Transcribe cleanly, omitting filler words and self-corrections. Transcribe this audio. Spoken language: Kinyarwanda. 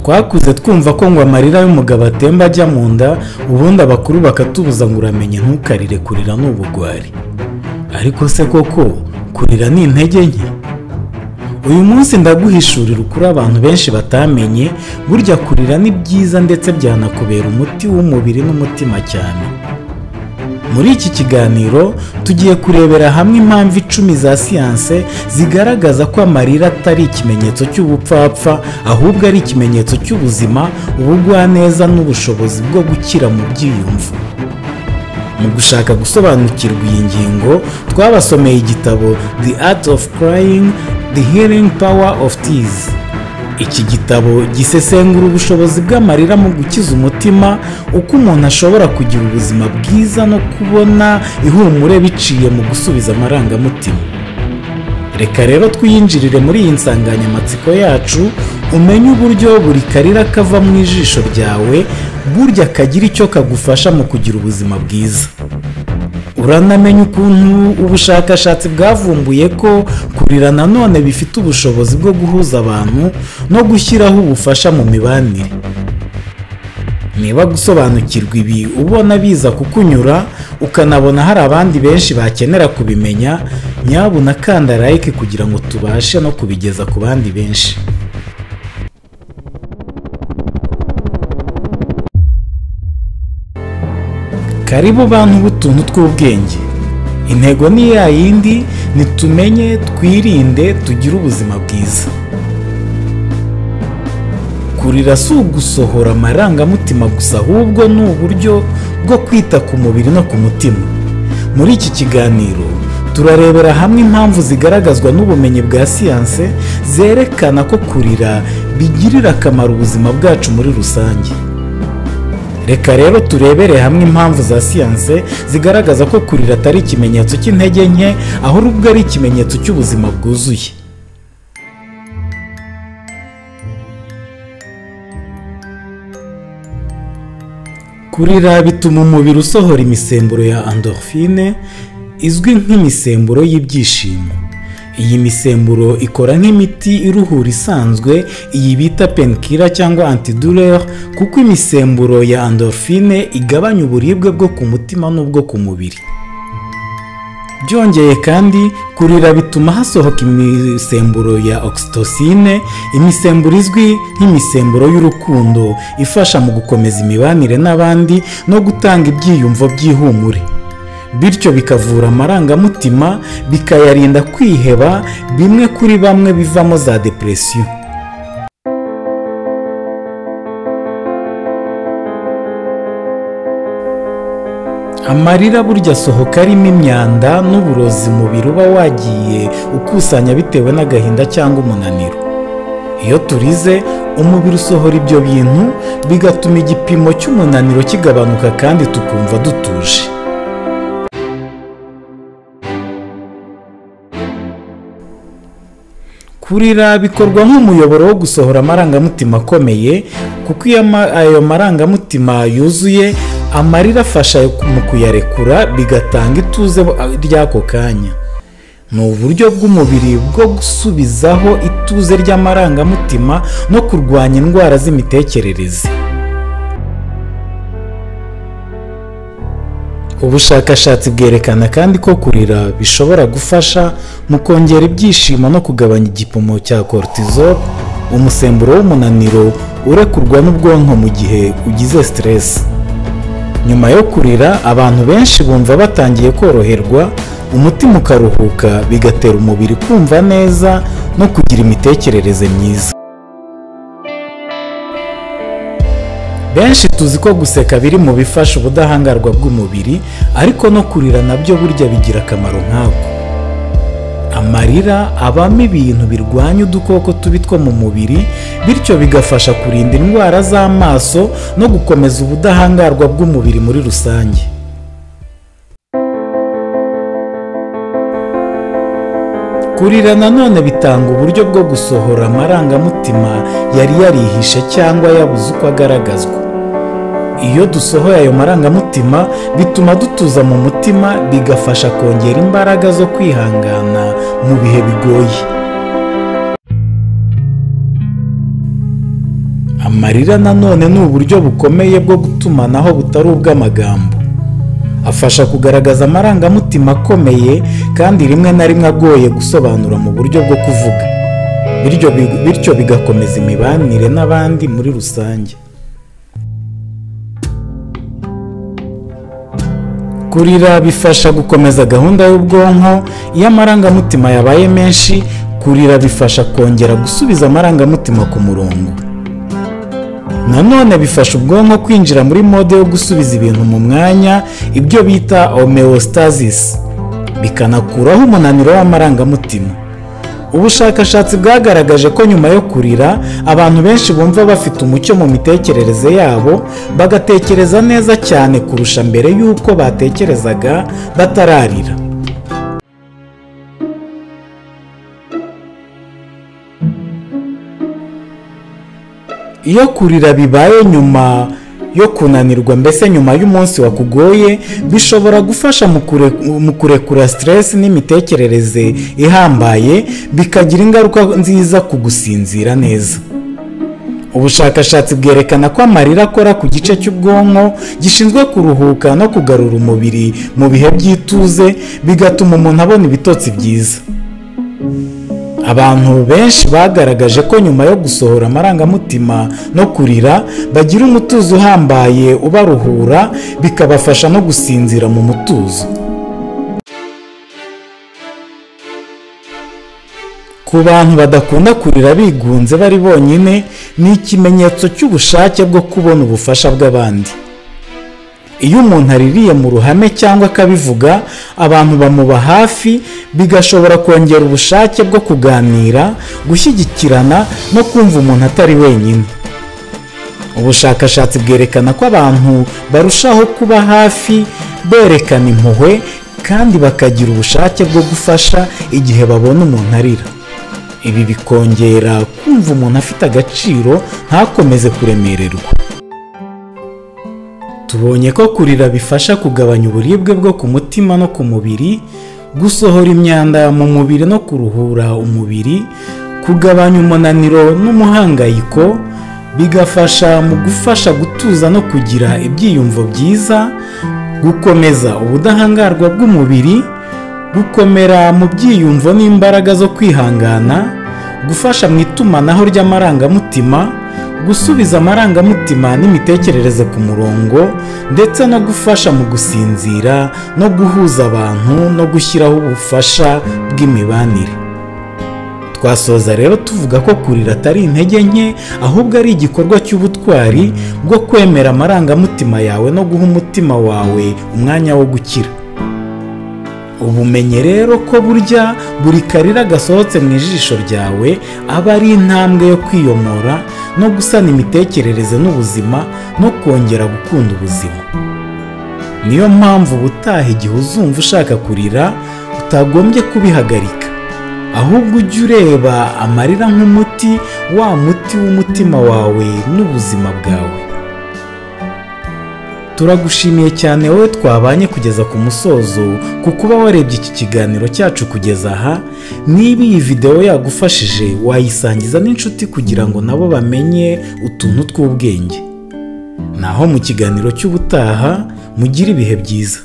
Twakuze twumva ko ngo amarira y'umugabo atemba ajya mu nda, ubundi abakuru bakatubuza ngo uramenye ntukarire, kurira ni ubugwari. Ariko se koko kurira ni intege nke? Uyu munsi ndaguhishurira ukuri abantu benshi batamenye, burya kurira ni byiza ndetse byanakubera umuti w'umubiri n'umutima cyane. Muri iki kiganiro tugiye kurebera hamwe impamvu 10 za siyanse zigaragaza ko amarira atari ikimenyetso cy'ubupfapfa, ahubwo ari ikimenyetso cy'ubuzima, ubugwaneza n'ubushobozi bwo gukira mu byiyumvo. Mu gushaka gusobanukirwa iyi ngingo, twabasomeye igitabo The Art of Crying, The Healing Power of Tears. Iki gitabo gisesengura ubushobozi bw'amarira mu gukiza umutima, uko umuntu ashobora kugira ubuzima bwiza no kubona ihumure biciye mu gusubiza amarangamutima. Reka rero twiyinjirire muri iyi nsanganyamatsiko yacu, umenye uburyo buri karira kava mu ijisho ryawe burya kagira icyo kagufasha mu kugira ubuzima bwiza. Uranamenya ukuntu ubushakashatsi bwavumbuye ko kurira nanone bifite ubushobozi bwo guhuza abantu no gushyiraho ubufasha mu mibanire. Niba gusobanukirwa ibi ubona biza kukunyura, ukanabona hari abandi benshi bakenera kubimenya, nyabuna kanda like kugira ngo tubashe no kubigeza ku bandi benshi. Karibu bantu b'utuntu tw'ubwenge. Intego ni ya yindi, nitumenye, twirinde, tugire ubuzima bwiza. Kurira si ugusohora amarangamutima gusa, ahubwo ni uburyo bwo kwita ku mubiri no ku mutima. Muri iki kiganiro turarebera hamwe impamvu zigaragazwa n'ubumenyi bwa siyanse zerekana ko kurira bigirira akamaro ubuzima bwacu muri rusange. Reka rero turebere hamwe impamvu za siyanse zigaragaza ko kurira atari ikimenyetso cy'intege nke, ahubwo ari ikimenyetso cy'ubuzima bwuzuye. Kurira bituma umubiri usohora imisemburo ya endorphine, izwi nk'imisemburo y'ibyishimo. Iyi misemburo ikora nk'imiti iruhura isanzwe, iyi bita painkiller cyangwa antidouleur, kuko imisemburo ya endorphine igabanya uburibwe bwo ku mutima n'ubwo ku mubiri. Byongeye kandi, kurira bituma hasohoka imisemburo ya oxytocine, imisemburo izwi nk'imisemburo y'urukundo, ifasha mu gukomeza imibanire n'abandi no gutanga ibyiyumvo by'ihumure. Bityo bikavura amarangamutima, bikayarinda kwiheba, bimwe kuri bamwe bivamo za depression. Amarira burya asohoka arimo imyanda n'uburozi umubiri uba wagiye ukusanya bitewe n'agahinda cyangwa umunaniro. Iyo turize, umubiri usohora ibyo bintu, bigatuma igipimo cy'umunaniro kigabanuka kandi tukumva dutuje. Kurira bikorwa nk'umuyoboro wo gusohora amarangamutima akomeye, kuko iyo ayo marangamutima yuzuye, amarira afasha mu kuyarekura, bigatanga ituze ry'ako kanya. Ni uburyo bw'umubiri bwo gusubizaho ituze ry'amarangamutima no kurwanya indwara z'imitekerereze. Ubushakashatsi bwerekana kandi ko kurira bishobora gufasha mu kongera ibyishimo no kugabanya igipimo cya cortisol, umusemburo w'umunaniro urekurwa n'ubwonko mu gihe ugize stress. Nyuma yo kurira, abantu benshi bumva batangiye koroherwa, umutima ukaruhuka, bigatera umubiri kumva neza no kugira imitekerereze myiza. Benshi tuzi ko guseka biri mu bifasha ubudahangarwa bw'umubiri, ariko no kurira nabyo burya bigira akamaro nk'ako. Amarira abamo ibintu birwanya udukoko tubi two mu mubiri, bityo bigafasha kurinda indwara z'amaso no gukomeza ubudahangarwa bw'umubiri muri rusange. Kurira nanone bitanga uburyo bwo gusohora amarangamutima yari yarihishe cyangwa yabuze uko agaragazwa. Iyo dusohoye ayo marangamutima, bituma dutuza mu mutima, bigafasha kongera imbaraga zo kwihangana mu bihe bigoye. Amarira nanone ni uburyo bukomeye bwo gutumanaho butari ubw'amagambo. Afasha kugaragaza amarangamutima akomeye kandi rimwe na rimwe agoye gusobanura mu buryo bwo kuvuga, bityo bigakomeza imibanire n'abandi muri rusange. Kurira bifasha gukomeza gahunda y'ubwonko. Iyo amarangamutima yabaye menshi, kurira bifasha kongera gusubiza amarangamutima ku murongo. Nanone bifasha ubwonko kwinjira muri mode yo gusubiza ibintu mu mwanya, ibyo bita homeostasis, bikanakuraho umunaniro w'amarangamutima. Ubushakashatsi bwagaragaje ko nyuma yo kurira, abantu benshi bumva bafite umucyo mu mitekerereze yabo, bagatekereza neza cyane kurusha mbere y'uko batekerezaga batararira. Iyo kurira bibaye nyuma yo kunanirwa, mbese nyuma y'umunsi wakugoye, bishobora gufasha mu kurekura stress n'imitekerereze ihambaye, bikagira ingaruka nziza ku gusinzira neza. Ubushakashatsi bwerekana ko amarira akora ku gice cy'ubwonko gishinzwe kuruhuka no kugarura umubiri mu bihe by'ituze, bigatuma umuntu abona ibitotsi byiza. Abantu benshi bagaragaje ko nyuma yo gusohora amarangamutima no kurira, bagira umutuzo uhambaye ubaruhura, bikabafasha no gusinzira mu mutuzo. Ku bantu badakunda kurira bigunze bari bonyine, ni ikimenyetso cy'ubushake bwo kubona ubufasha bw'abandi. Iyo umuntu aririye mu ruhame cyangwa akabivuga, abantu bamuba hafi, bigashobora kongera ubushake bwo kuganira, gushyigikirana no kumva umuntu atari wenyine. Ubushakashatsi bwerekana ko abantu barushaho kuba hafi, berekana impuhwe kandi bakagira ubushake bwo gufasha igihe babona umuntu arira. Ibi bikongera kumva umuntu afite agaciro, ntakomeze kuremererwa. Tubonye ko kurira bifasha kugabanya uburibwe bwo ku mutima no ku mubiri, gusohora imyanda mu mubiri no kuruhura umubiri, kugabanya umunaniro n'umuhangayiko, bigafasha mu gufasha gutuza no kugira ibyiyumvo byiza, gukomeza ubudahangarwa bw'umubiri, gukomera mu byiyumvo n'imbaraga zo kwihangana, gufasha mu itumanaho ry'amarangamutima, gusubiza amarangamutima n'imitekerereze ku murongo, ndetse no gufasha mu gusinzira no guhuza abantu no gushyiraho ubufasha bw'imibanire. Twasoza rero tuvuga ko kurira atari intege nke, ahubwo ari igikorwa cy'ubutwari bwo kwemera amarangamutima yawe no guha umutima wawe umwanya wo gukira. Ubumenye rero ko burya buri karira gasohotse mu ijisho ryawe aba ari intambwe yo kwiyomora no gusana imitekerereze n'ubuzima no kongera gukunda ubuzima. Niyo mpamvu ubutaha igihe uzumva ushaka kurira utagombye kubihagarika, ahubwo ujye ureba amarira nk'umuti, wa muti w'umutima wawe n'ubuzima bwawe. Turagushimiye cyane wowe twabanye kugeza ku musozo, kukuba warebye iki kiganiro cyacu kugeza aha. Niba iyi video yagufashije, wayisangiza n'inshuti kugira ngo nabo bamenye utuntu tw'ubwenge. Naho mu kiganiro cy'ubutaha, mugire ibihe byiza.